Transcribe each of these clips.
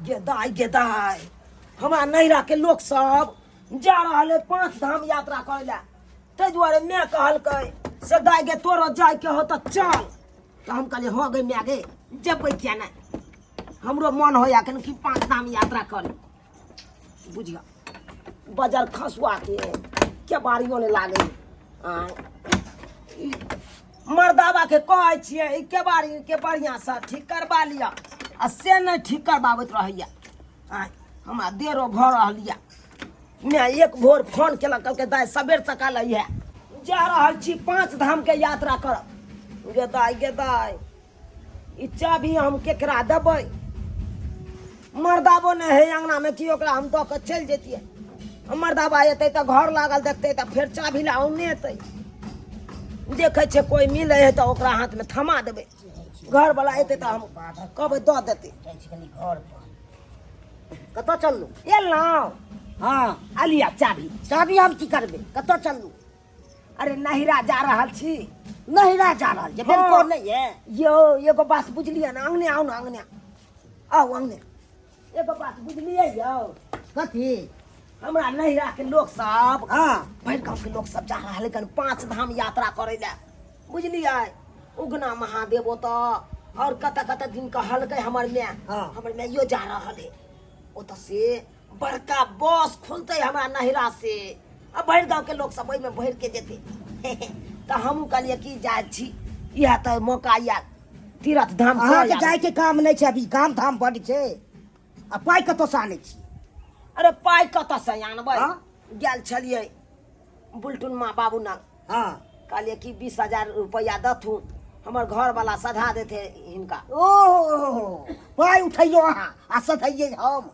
गे दाइ गे दाइ, हमरा नैहराके लोक सब जा रहल है पांच धाम यात्रा करे ला, ताहि दुआरे माय कहलकै से दाइ गे तोरो जाइके हो तऽ चल। तऽ हम कहलियै हँ गे माय गे, जेबै किया नहि, हमरो मन होइया कनि कि पांच धाम यात्रा करी। बुझिया बजर खसुआ के केबाड़ियो नहि लागै। आँय, ई मर्दाबा के कहै छियै ई केबाड़ी के बढ़िआँ से ठीक करबा लिअ, आ से नहि ठीक करबाबैत रहैया। आँय, हमरा देरो भऽ रहल यऽ। माय एक भोर फोन केलक, कहलकै दाइ सबेर सकाल अइहे, जा रहल छी पाँच धाम के यात्रा करब। गे दाइ गे दाइ, ई चाभी हम केकरा देबै? मर्दाबो नहि है अंगनामे कि ओकरा हम दऽ कऽ चलि जैतियै। मर्दाबा एतै तऽ घर लागल देखतै तऽ फेर चाभी लए औने एतै। देखै छियै कोइ मिलै है तऽ ओकरा हाथमे थमा देबै, घरवला एतै तऽ हम कहबै दऽ देतै। जाइ छी कनि घर पर। कतऽ चललू? एलहुँ। हँ। अलिया चाभी। चाभी हम की करबै? कतऽ चललू? अरे नहिरा जा रहल छी। नहिरा जा रहल छी? हँ। बेलको नहि है? यौ एगो बात बुझलियै ने? अंगने आउ ने, अंगने आउ, अंगने। एगो बात बुझलियै यौ? कथी? हमरा नहिरा के लोक सब, हँ, भरि गाँव के लोक सब जा रहल हन पांच धाम यात्रा करे लए, बुझलियै? उगना महादेव ओतऽ और कतऽ कतऽ दिन कहलकै हमर माय। हँ। हमर माइयो जा रहल है ओतऽ से। बड़का बस खुलतै हमरा नहिरा से, आ भरि गाँव के लोक सब ओहिमे भरि के जेतै। तऽ हमहूँ कहलियै कि जाइ छी, इएह तऽ मौका यऽ तीर्थ धाम अहाँके कऽ आबी। जायके काम नहि छै अभी, काम धाम बड्ड छै। आ पाइ कतऽसँ आनै छी? अरे पाइ कतऽसँ आनबै? हँ? गेल छलियै बुलटुन माँ बाबू नग। हँ। कहलियै कि 20,000 रुपैआ दथुन, हमर घरवला सधा देते हिनका। ओहो, पाइ उठैयो अहाँ आ सधैयै हम?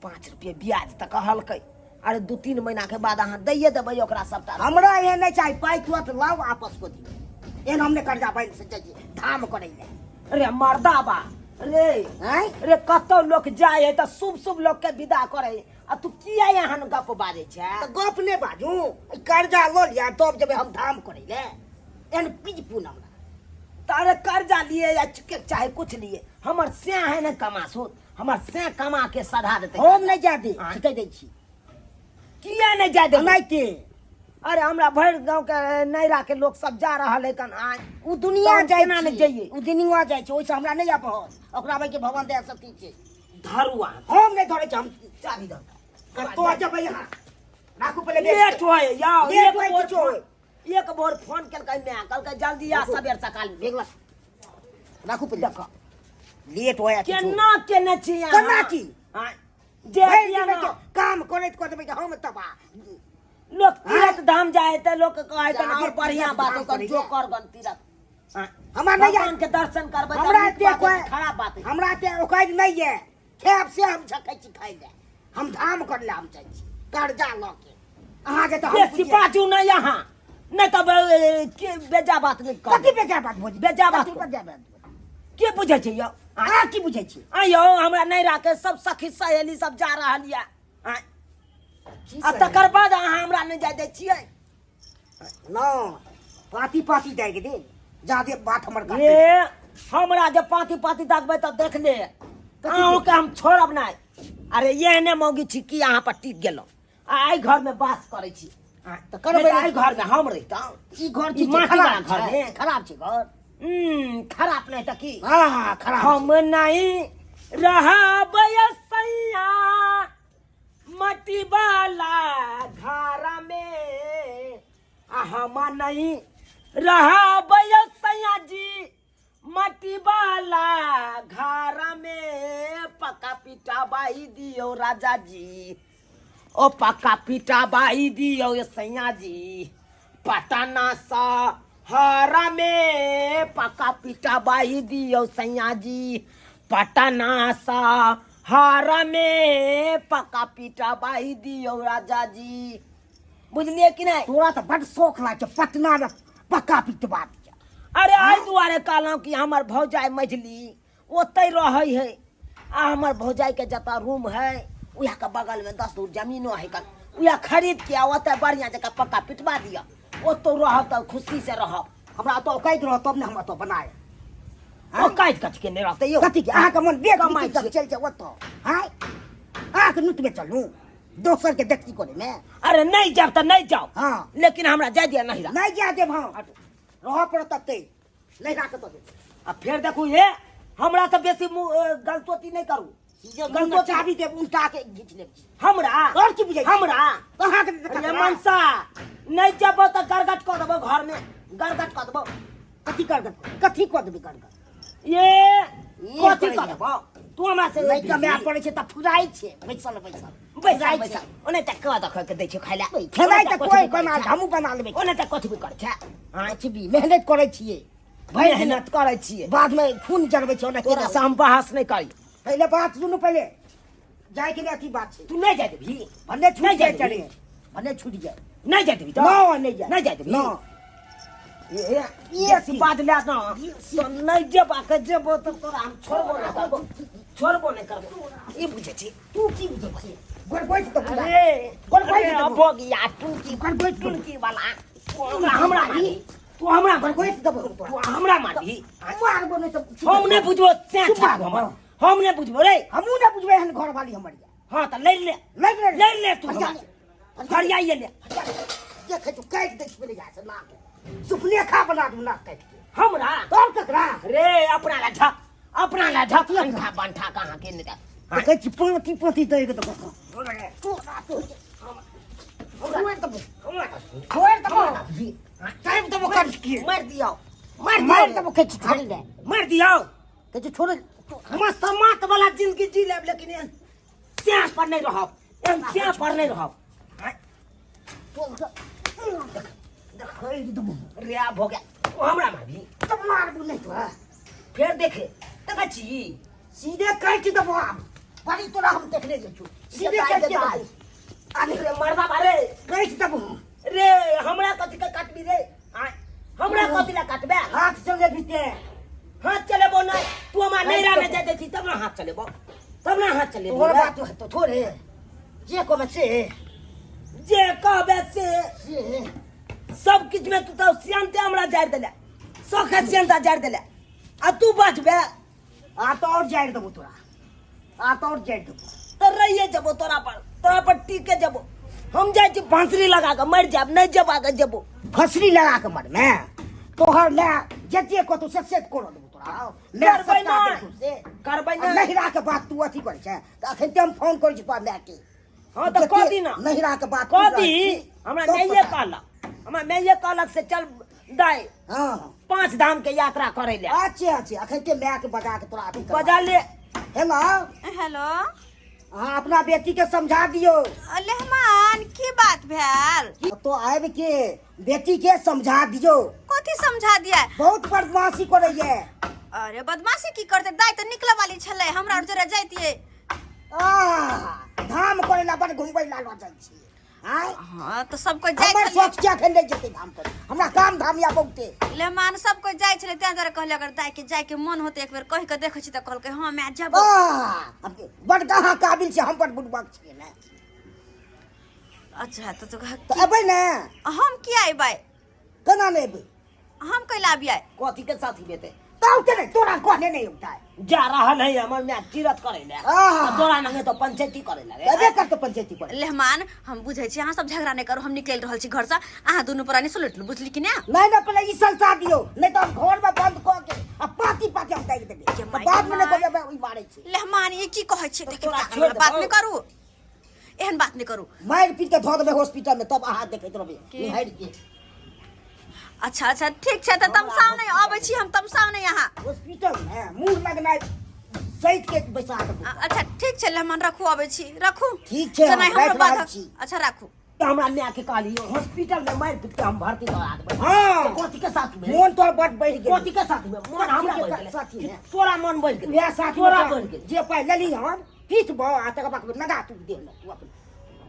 5 रुपये ब्याज तऽ कहलकै। अरे 2-3 महीना के बाद अहाँ दैये देबै ओकरा सबटा। हमरा एहन नहि चाही पाइ, तुरंत लाउ आपस कऽ दियौ। एहन हम नहि कर्जा बैंक से जाइ छी धाम करै लए। अरे मर्दाबा रे। आँय? रे कतौ लोक जाइ है तऽ शुभ शुभ लोक के विदा करे, आ तू किया एहन गप बाजै छै? तऽ गप नहि बाजू, ई कर्जा लऽ लिअ तब जेबै हम धाम करै लए। एहन बीज पुन हमरा। तऽ अरे कर्जा लिए या चाहे कुछ लिए, हमर से है ने कमा सूत, हमर से कमा के सधा देतै। हम नहि जाय दे। आँय? कहि दै छी। किया नहि जाय देबै? नहि। अरे हमरा भरि गाँव के नैरा के लोक सब जा रहल है कन आय। ओ दुनिया तऽ जाइ केना नहि छी जइयै? ओ दुनिया जाइ छै, ओहिसँ हमरा नहि आबऽ, ओकरा आबैके भगवान दया शक्ति छै। धरू अहाँ। हम नहि धरै छी, हम चाभी दऽ। कतऽ जेबै अहाँ? राखू पहिले। लेट होय यौ। लेट एक होय भोर किछो होय। एक भोर फोन केलकै माय, कहलकै जल्दी आ सबेर सकाल। देखला, राखू पहिले। देखो। लेट होय किछो। केना केने छी अहाँ? केना की? आँय, जे भरि दिअ दिन ने। के काम करैत करैत देबै हम तबाह। लोक तीर्थ धाम जाए तऽ लोक कहै तऽ जादे और बढ़िया तीर्थ बात धाम है, करै जो छै। कर गन तीर्थ। आँय, हमरा नहि भगवान के दर्शन करबै तऽ हमरा नीक एते बात है कोइ कि खराब बात है? हमरा एते औकात नहि ये, खायब से हम सकै छी खाइ लए। हम धाम कर लए हम जाइ छी कर्जा लऽ के, अहाँके तऽ हम बेसी बुझिए। बाजू नहि अहाँ, नहि तऽ के बेजा बात नहि कहब। कथी बेजा बात भोज? बेजा बात। कथी बेजा बात? के बुझै छै यौ? अहाँ की बुझै छी? आँय यौ, हमरा नहि राखे सब सखी सहेली सब जा रहल यऽ। आँय, की आ सहेली? तकर बाद अहाँ हमरा नहि जाय दै छियै? न पाती पाती दागि दे, जादे बात हमर काटै। ए हमरा जे पाती पाती दागबै तऽ देख ले, अहूँके हम छोड़ब नहि। अरे एहने मौगी छी कि अहाँ पर टिक गेलहुँ आ एहि घरमे वास करै छी? आँय, तऽ करबै। नहि तऽ एहि घरमे हम रहितहुँ? ई घर ई की छै? माटी खराब वाला घर छै मे? खराब छै घर। खराब नहि तऽ की? हँ, खराब छै। हम नहीं रहब सैया मटी वाला घर में, आ हम नहीं रहब सैया जी मटी वाला घर में। पक्का पीटा बाई दियो राजा जी, ओ पक्का पीटा बाई दियो ये सैया जी, पटना सा हरा में। पक्का पीटा बाई दियो सैया जी, पटना सा हरा में पक्का पीटा बाई दियो राजा जी। बुझलिए कि नहीं? तोरा तऽ बड शौक लागै छै पटना मे पक्का पिटबा दिअ। अरे एहि दुआरे कहलहुँ कि हमर भौजाइ मझली ओतहि रहै है, आ हमर भौजाइके जतऽ रूम है उएहके बगलमे 10 धूर जमीनो है, कन उएह खरीद के आ ओतऽ बढ़िआँ जकाँ पक्का पिटबा दिअ। ओतौ रहब तऽ खुशी से रहब। हमरा ओतऽ औकाति रहत तब ने हम ओतऽ बनायब। ओ काटि कथी के नहि रहतै यौ? कथी के अहाँके मन बेच कमाइ बिकी छियै। चलि जाउ ओतऽ आँय अहाँके नुतमे चलू दोसर के देखती करे में। अरे नहीं जाब तऽ नहीं जाओ। हाँ। लेकिन हमरा जाय दिया नहीं रह। नहीं जा देब हम, रह पड़त तते नहीं राख तो। आ फेर देखू ये हमरा से बेसी गलतोती नहीं करू। गलतो चाबी देब उल्टा के घीच लेब। हमरा और की बुझै? हमरा अहाँके अरे मनसा नहीं जब तऽ गरगट कऽ देबो, घर में गरगट कऽ देबो। कथी कर, कथी कऽ देबै गरगट? ये कथी कऽ देबो तू हमरा से? नहीं कमाए पड़ै छै तऽ फुराइ छै बैसल बैसल। बैसल बैसल ओने तऽ कऽ दऽ के दै छै खाइ लए। खेनाइ तऽ कोइ बना, हमहूँ बना लेबै। ओने तऽ कथी भी करै छै? कथी भी मेहनत करै छियै, मेहनत करै छियै, बादमे खून जरबै छै। ओने तोरा से हम बहस नहि करी। पहिले बात सुनू, पहिले जायके नहि अथी बात छै। तू नहि जाय देबही? भन्ने छूट नहि जाय जाय चले, देबही। भन्ने छूट जाय। नहि जाय देबही? न नहि जाय, नहि जाय देबही। न ए ये बात ले न तो नहि जेबा के जेबो तऽ तोरा हम छोड़बो नहि करबो, छोड़बो नहि करबो। ई बुझै छी? तू की बुझै छी? गड़बड़ तऽ पूरा। अरे गड़बड़ अरे देबो। अबोगिया टुनकी गड़बड़ देबो। टुनकी वाला तू हमरा हमरा मारबी? तू हमरा गड़बड़ देबो तू हमरा मारबी? मारबो नहि तऽ हम नहि बुझबो से। चुप छाप हमर हम नहि बुझबो रे। हमहूँ नहि बुझबै एहन घरवाली हमर यऽ। हाँ तऽ लड़ि ले, लड़ि ले, लड़ि ले तू। फरिया हमरा ले, से फरियाइए ले। फरिया ले। देखै छौ काटि दै छी पहिले यहाँ से नाक, सुपलेखा बना दू नाक काटि के। हमरा तोर ककरा रे? अपना ला झक, अपना ला झक। अंठा बंठा कहाँ के नहीं। देखै छी पाँति पाँति दै के तऽ छोड़ि देबो, छोड़ि देबो, काटि देबो काटि के। मार दियो, मार मारि दियो। देबो कहै छी, छोड़ि दे। मार दियो कहै छी छोड़ि। हम समात वाला जिंदगी जी लेब, लेकिन एहन स्याह पर नहीं रहब, एहन स्याह पर नहीं रहब। देखै देबो रे आब हो गया। तू हमरा मारबी? तऽ मारबो नहि तोरा। फेर देखे देखै छी सीधे काटि देबो आब बड़ी तोरा हम देखने जाइ छौ, सीधे काटि देबो। अरे रे मरदा बारे काटि देबो रे। हमरा कथी के काटबी रे? आय, हमरा कथी ला काटबे? हाथ चलेबी ते हाथ चलेबो नहीं। तू हमरा नैरा में जाय दै छी तब ना हाथ चलेबो, तब ना हाथ चलेबो। तोहर बात हेतौ थोड़े, जे कहबै से, जे कहबे से से सब किछ में तू तो सियनते हमरा जारि देले, सौखे सियनता जारि देले आ तू बचबे? आ तऽ आओर जारि देबो तोरा, आ तऽ आओर जारि देबो। तऽ रहिए जबो तोरा पर, तोरा पर टीके जबो। हम जाइ छी फांसरी लगा के मरि जाब, नहीं जब आके जबो। फसरी लगा के मरमे तोहर माय जते कहतौ से से करऽ देबो तोरा माय। करबै सस्ता नहि। देतौ से करबै आ नहि। नहिरा के बात तू अथी करै छै तऽ अखन ते हम फोन करै छी तोरा मायके। हाँ तऽ कह दी ना। नहिरा के बात कह तू दी। रहै छी, हमरा तब माइए पता। कहलक, हमरा माइए कहलक से चल दाइ हाँ पांच धाम के यात्रा करे ले। अच्छा अच्छा, अखन ते माय के बजा के तोरा अथी करबा। बजा ले। हेलो। हेलो। अहाँ अपना बेटी के समझा दियौ। लेहमान की बात भेल? तो आबि के बेटी के समझा दियौ। कथी समझा दिया? बहुत बदमाशी करैये। अरे बदमाशी की करते? दाइ तऽ निकले वाली छलै, हमरा और जोरे जाइतियै। आह, धाम करे ला बड़ घुमबै ला लऽ जाइ छी आँय। हाँ तऽ सब कोइ जाइ हमर छलै। शौक छै अखन नहि जेतै धाम पर, हमरा काम धाम या बहुते। लेहमान सब कोइ जाइ छलै तें दुआरे कहलियै अगर दाइ के जाय के मन होतै एक बेर कहि के देखै छी, तऽ कहलकै हँ माय जेबो। आह, बड़ अहाँ काबिल छै, हम बड़ बुड़बक छियै ने। अच्छा तऽ तऽ एबै ने? हम किया अयबै? केना नहि एबै? हम कैला अबियै? कथी के साथी बेते तब के नहीं तोरा कहने नहीं उठाए जा रहल है हमर माय तीरथ करे ले। आह। आ तोरा नंगे तो पंचायती करे ले रे। एबे करते पंचायती करे। लेहमान हम बुझै छी, अहाँ सब झगड़ा नहि करू, हम निकलि रहल छी घरसँ, अहाँ दुनू प्राणी सुलटि लू, बुझली कि ने? नहीं नहीं, पहले ई संसा दियो, नहीं तो हम घर में बंद कऽ के आ पाती पाती हम दागि देबै। के तऽ माय बाद में के नहि कहबै ई मारै छै। लेहमान ई की कहै छी? देखियौ तोरा पागल छोड़ि वाला बात देबौ। नहि करू, एहन बात नहि करू। मारि पीट के धऽ देबै हॉस्पिटल में, तब अहाँ देखैत रहबै की? निहारि के। अच्छा अच्छा ठीक छै, तऽ तमसाउ नहि, अबै छी हम, तमसाउ नहि अहाँ। हॉस्पिटल में मुँह लगनाइ सैत के बैसा देबौ। अच्छा ठीक छै लेहमान, रखू, अबै छी, रखू। ठीक छै, जेना हम हमरो राखि रहल बात छी। अच्छा राखू। हमरा माय के कहलियो हॉस्पिटल में मारि पीट के हम भर्ती करा देबै। हाँ। कथी के साथ में मोन तोहर बड बढ़ि गेल। कथी के साथ में मोन हमरा बढ़ि गेलै? साथी में। तोरा मन बढ़ि गेलै? उएह साथी तोरा बढ़ि गेल। जे पाइ लेली हन पीटबो आ तकर बाद लगा तू देह में तू अपन।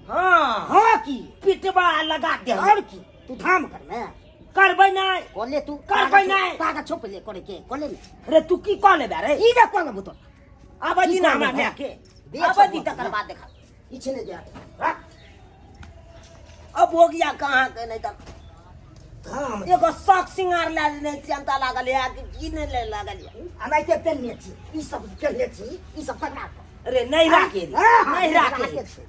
हाँ। हाँ की पिटबा लगा दे। और की तू धाम कर में करबै नहि। कऽ ले तू। करबै नहि। कागज छौप ले करे के कऽ ले ने। रे तू की कऽ लेबे रे? ई ने कऽ लेबो तोरा। आबै दी की ना कऽ हमरा लेबै? माय के बेच आबै दी सकबो। तकर बाद देखा। ई छै ने जा रख। अब हो गया कहाँ के नहीं तक धाम एगो शौक सिंगार लए लेने छियै हम तऽ लागल है कि की नहि ले लागल है एनाहिते पेन्हने छी ई सब पेन्हने छी ई सब केना कऽ अरे नहीं राखे रे, नहीं राखे रे,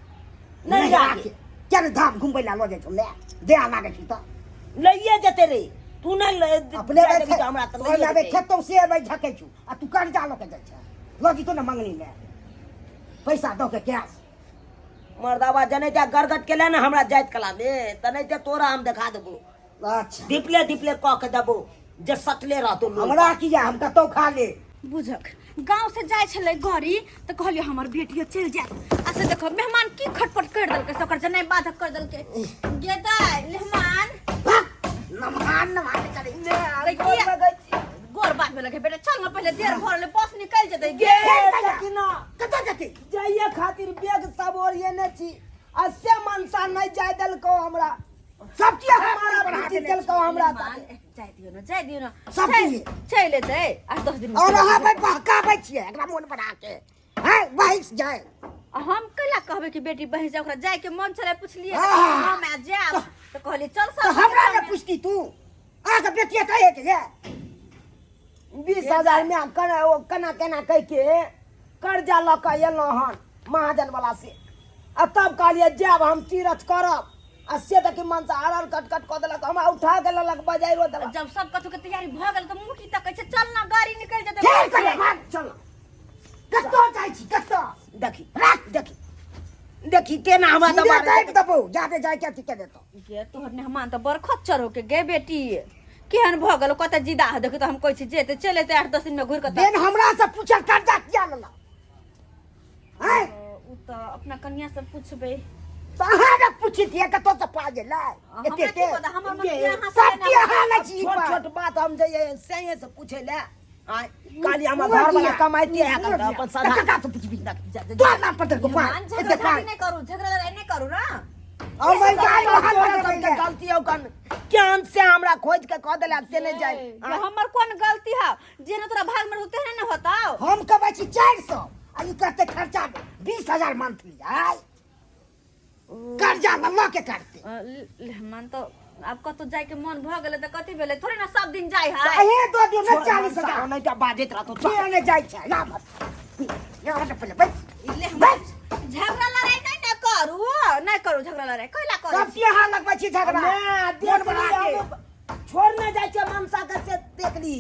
नहीं राखे किया ने धाम घुमबै लए लऽ जाइ छौ ले देह लागै छै तऽ लइए जेते रे तू नहीं ले अपने जाय देबही तऽ हमरा तऽ तोहर लइए लाबे जेतै। खेतौ से अबै झकै छु आ तू कर्जा लऽ के जाइ छै लऽ जेतौ ने मंगनी मे पैसा दऽ के कैश मर्दाबा जनै जा गरगट के ले ने हमरा जाइत कला मे तऽ नहि ते तोरा हम देखा देबो अच्छा धिपले धिपले कऽ के देबो जे सटले रहतो लोग। हमरा किया हम कतौ खा ले बुझक गाँव से जाइ छलै गाड़ी तऽ कहलियै हमर बेटियो चलि जायत आ से देखो मेहमान की खटपट करि देलकै से ओकर जनाइ बाधक करि देलकै गे दाइ मेहमान नमहान नमहान करै ने, आ अरे गोर किया? लगै छी। गोर बात में लगे बेटा चल ना पहले देर भर ले बस निकल जेतै गे गे देखी ना कतऽ जेतै जाइए खातिर बैग सब ओरियेने छी आ से मनसा नहि जाय देलकौ हमरा सब चीज अहाँ हमारा बना बेटी देने देलकौ हमरा मेहमान, जाय दियौ ना जाय दियौ ना सब चलि चीज। चलि एतै 8-10 दिन में और चलि अहाँ एतै। भाई बहकाबै छियै एकरा मोन बना के हैं बहस जाए आ हम कैला कहबै कि बेटी बहि जाए ओकरा जाय के मन छलै पुछलियै तऽ आहा। हम आ जायब तऽ कहलियै चल तऽ सब हमरा ने पुछती तू अहाँके बेटिया कहे के ये 20,000 में केना ओ केना केना कहि के कर्जा लऽ कऽ एलहुँ हन महाजन वाला से आ तब कहलियै जायब हम तीरथ करब आ से देखी मन से हरर कट कट कऽ देलक हमरा उठा के लेलक बजाइरो देलक जब सब कथू के तैयारी भऽ गेल तऽ मुँह की तकै छै चल ना गाड़ी निकलि जेतै फेर कहिया भाग चल कतऽ जाइ छी कतऽ देखी राख देखी देखी केना हमरा सीधे दबा दाबि देबौ जादे जाय के अथी के देतौ गे तोहर मेहमान तऽ बड़ खच्चर हो के गे बेटी केहन भऽ गेल कतऽ जिदा हो देखी तऽ हम कहै छी जेतै चलि एतै 8-10 दिन में घुरि कऽ तऽ बेन हमरा से पूछल कर्जा किया लेलक हैं ओ तऽ अपना कनिया से पुछबै तऽ अहाँ ने पूछितियै कतऽ से पाइ गेलै हमरा एते की पता हमर मन किया अहाँ सब की अहाँ लै छी छोट पाइ। छोट बात हम जइयै सही से पूछै लए आय काली हमर घर वाला कमाइते है कल अपन सदा कका से पूछबी तोर नाम पर देलको पाइ मेहमान एते झगड़ा पाइ झाड़ी नहि करू झगड़ा लड़ाई नहि करू ना और भाई गाय तोरा बहाल सबके गलती हो कन केहन से हमरा खोज के कह देला से नहीं जाए जे हमर कोन गलती है जे न तोरा भाग में रहतो तेहने न होताव हम कमाइ छी 400 आ ई करते खर्चा 20,000 मंथली आय कर्जा लऽ लऽ के करते मेहमान तो आब कतौ जाय के मन भऽ गेलै तऽ कथी भेलै थोड़े ना सब दिन जाय है अहे दऽ दियौ ने 40,000 नहीं तो बाजैत रहतो के ने जाइ छै ला मत यहाँ ने पहिले बैस ले हम झगड़ा लड़ाई नहीं ना करू नहीं करू झगड़ा लड़ाई कैला करू सब चीज अहाँ लगबै छी झगड़ा मैं मोन बना के छोड़ ना जाइ छै मनसा के से देख ली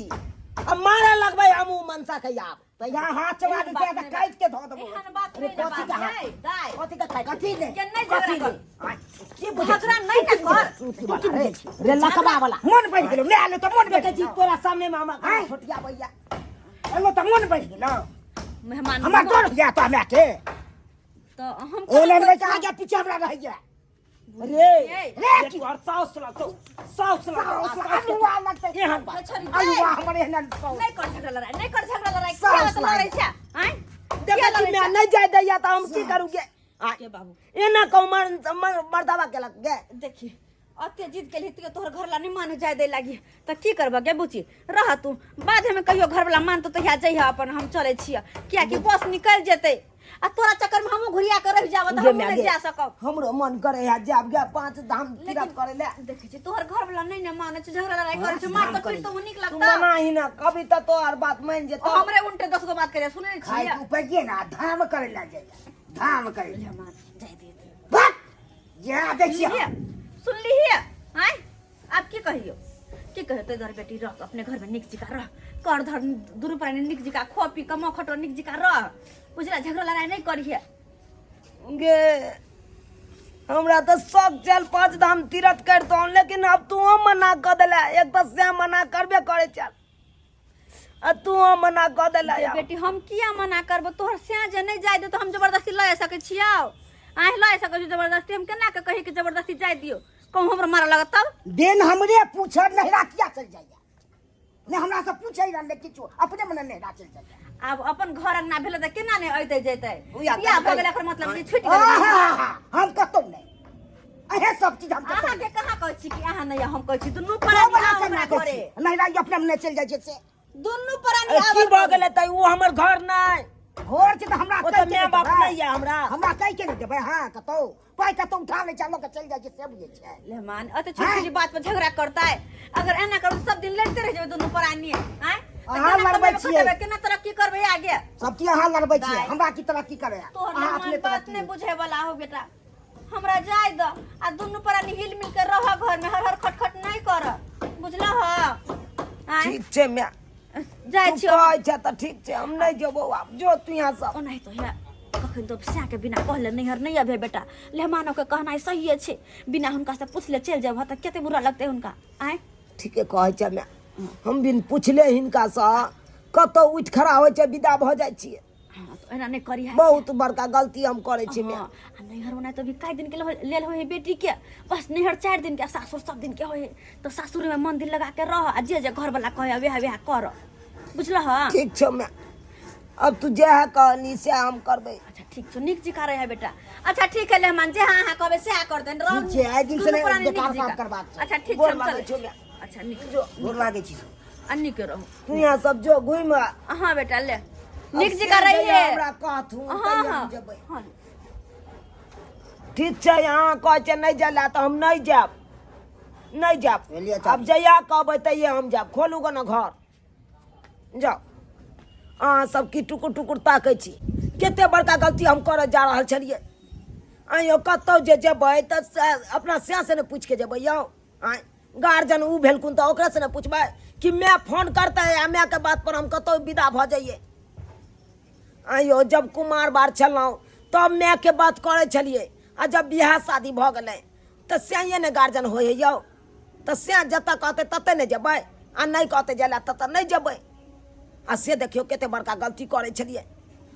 अब मारे लगबै हम उ मनसा के आब तऽ यहाँ हाथ चबा एहन देतै बात तऽ नहि काटि के धऽ देबौ एहन बात अरे नहीं ना कथी के बात हाथ? है दाइ कथी के खाइ कथी ने के नहीं झगड़ा कथी कर रे की बुझै झगड़ा नहीं ना कर तू की बुझै छी रे लकबा वाला मोन बढ़ि गेलौ ले आलो तऽ मोन बढ़ि देखै छी गेलौ तोरा सामने में हमरा आँय? छोटिया भैया एलो तऽ मोन बढ़ि गेलौ मेहमान हमरा डर होइया तो हमरा के तो हम ओ लड़बै के आगे पीछे हमरा रहैया रे ए, रे रे तोहर साउस लगतौ साउस लगतौ अलुआ लगतै एहन बात छोड़ी अलुआ हमर एहन साउस नहीं कर झगड़ा लड़ाई नहीं कर झगड़ा लड़ाई साउस किया लड़ाई छै आँय देखै छी मैं नहीं जाय दैया तऽ हम की करू गे आँय, के बाबू एना कहू मर्दावा केलक गे देखी अते जिद के लिए तोहर घर ला नहीं माने जाय दे लागी तऽ की करबह गे बुची रह तू बाद में कहियो घर वाला मानतो तहिया जइह अपन हम चलै छियै कियाकि बस निकलि जेतै आ तोरा चक्कर में हमहूँ घुरिया के रहि जाब तऽ गे हमहूँ माय नहि गे, जा सकब हमरो मन करे है जाब गे पांच धाम तीरथ करे ले देखै छी तोहर घर वाला नहीं ने माने छै झगड़ा लड़ाई करै छै मार तऽ पीट तो नीक तू लगता मना ही ना कभी तो तोहर बात मान जेतो हमरे उल्टे 10 गो बात करे सुनै खाय छियै के उपाय ना धाम करे ला जाइया धाम करे ला जाय दे भाग जा दै छियै सुनलियै सुनलियै आँय आब की कहियो की कहियो तो इधर बेटी रह अपने घर में निक जिका रह कर धर दुनू प्राणी निक जिका खो पी कमा खटो निक जिका रह बुझला झगड़ा लड़ाई नहीं करिहे गे हमरा तऽ शौक चल पांच धाम तीरथ करतहुँ लेकिन अब तू मना कऽ देला एक तऽ से मना करबे करे चल आ तू मना कऽ देला गे बेटी हम किया मना करबो तोहर सैं जे नहीं जाय दे तो हम जबरदस्ती लऽ सकै छियौ आँय लऽ सकै छी जबरदस्ती हम केना के कही कि जबरदस्ती जाय दियौ कहूँ हमरा मारऽ लागत तब देन हमरे पूछल नहिरा किया चल जाइया ने हमरा से पूछै ना ने किछु अपने मने नहिरा चल जाइया आब अपन घर अंगना भेलै तऽ केना नहि अयतै जेतै उया बियाह भऽ कतै। गेलै एकर मतलब कि छुटि गेलै आहा, हम कतौ नहि अहे सब चीज हम कतौ अहाँके कहाँ कहै छी कि अहाँ नहि आउ, हम कहै छी दुनू नहि प्राणी बना आउ के हमरा राखै घरे छी। नहिरा अपने मने चल जाइ छै से दुनू प्राणी की आउ भऽ गेलै तऽ ओ हमर घर नहि घर छै तऽ हमरा ओ कहि तऽ के माय ने बाप देबै। नहि यऽ हमरा। हमरा कहि के ने देबै हाँ कतौ पाइ कतौ उठा लै छै लऽ के चलि जाइ छै से बुझै छै लेहमान अते छोटी छोटी बात पर झगड़ा करता है अगर एना करू सब दिन लड़ते रह जेबै दुनू प्राणी आँय तऽ अहाँ केना लड़बै कमेबै, छियै। खटेबै, केना तरक्की करबै आगे सब चीज अहाँ लड़बै छियै दाइ। हमरा की तरक्की करे तोहर अहाँ अपने लेहमान बात तरक्की नहीं बुझे वाला हो बेटा हमरा जाय द आ दुनू प्राणी हिल मिल के रह घर में हर हर खटखट नहीं कर बुझल ह आँय ठीक छै माय जाइ तू छियौ कहै छै तऽ ठीक छै हम नहि जेबौ आब जो तू यहाँ सब ओनाहि तो है कखन तो सएके बिना कहले नैहर नहि अबे बेटा लेहमानो के कहनाइ सहिए छै बिना हुनका से पूछले चलि जेबह तऽ कते बुरा लगतै हुनका आँय ठीके कहै छै माय हम बिन पुछले हिनकासँ कतहु उठि खड़ा होइ छै विदा भऽ जाइ छियै हाँ तो एना नहि करी है बहुत बड़का गलती हम करै छी माय हाँ, आ नैहर ओना तो भी कई दिन के लेल होय है बेटी के बस नैहर 4 दिन के आ सासुर सब दिन के होय है तो सासुर में मन दिल लगा के रह आ जे जे घर वाला कहे वएह वएह कर बुझल हँ ठीक छौ माय अब तू जएह कहनी सएह हम करबै अच्छा ठीक छौ नीक जिका रहे बेटा अच्छा ठीक है लेहमान जे हाँ हाँ कहबै सएह कर देन रह ठीक छै, आइ दिन से दुनू नहि प्राणी नीक बेकार काम जिका। करबाक छै। अच्छा ठीक गोर छै हम लागै चलै छौ माय अच्छा नीक गोर लागै छी आ नीक रहू तू यहाँ सब जो घुमि आ। हाँ बेटा ले नीक अब जकाँ से रहिए जहिया हमरा कहथुन हाँ तहिया हाँ हम जेबै हाँ ठीक छै अहाँ कहै छै नहि जाय लए तऽ हम नहि जायब नहि जायब एलियै चाची। आब जहिया कहबै तहिये हम जायब खोलू गो ने घर जाउ अहाँ सब की टुकुर टुकुर ताकै छी कते बड़का गलती हम करऽ जा रहल छलियै आँय यौ कतहु जे जेबै तऽ अपना सएह से ने पूछि के जेबै यौ आँय गार्जियन ओ भेलखुन तऽ ओकरासँ ने पुछबै कि माय फोन करतै आ मायके बात पर हम कतहु विदा भऽ जइयै आँय यौ जब कुमार बार छलहुँ तब मायके बात करै छलियै आ जब बियाह शादी भऽ गेलै तऽ सएह ने गार्जियन होइ है यौ तऽ सएह जतऽ कहतै ततऽ ने जेबै आ नहि कहतै जाय लए ततऽ नहि जेबै आ से देखियौ कते बड़का गलती करै छलियै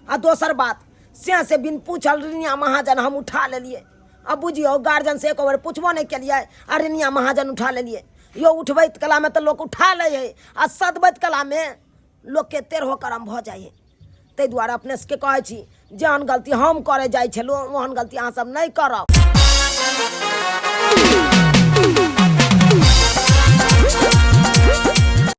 आ दोसर बात से से बिन पूछल रिनिया महाजन हम उठा लेलियै आ बुझियौ गार्जियन से एको बेर पुछबो नहि केलियै आ रिनिया महाजन उठा लेलियै यौ उठबैत कलामे तऽ लोक उठा लै हइ आ सदबैत कलामे लोकके तेरहो करम भऽ जाइ हइ ताहि दुआरे अपने सबके कहै छी जेहन गलती हम करै जाइ छलहुँ ओहन गलती अहाँ सब नहि करब।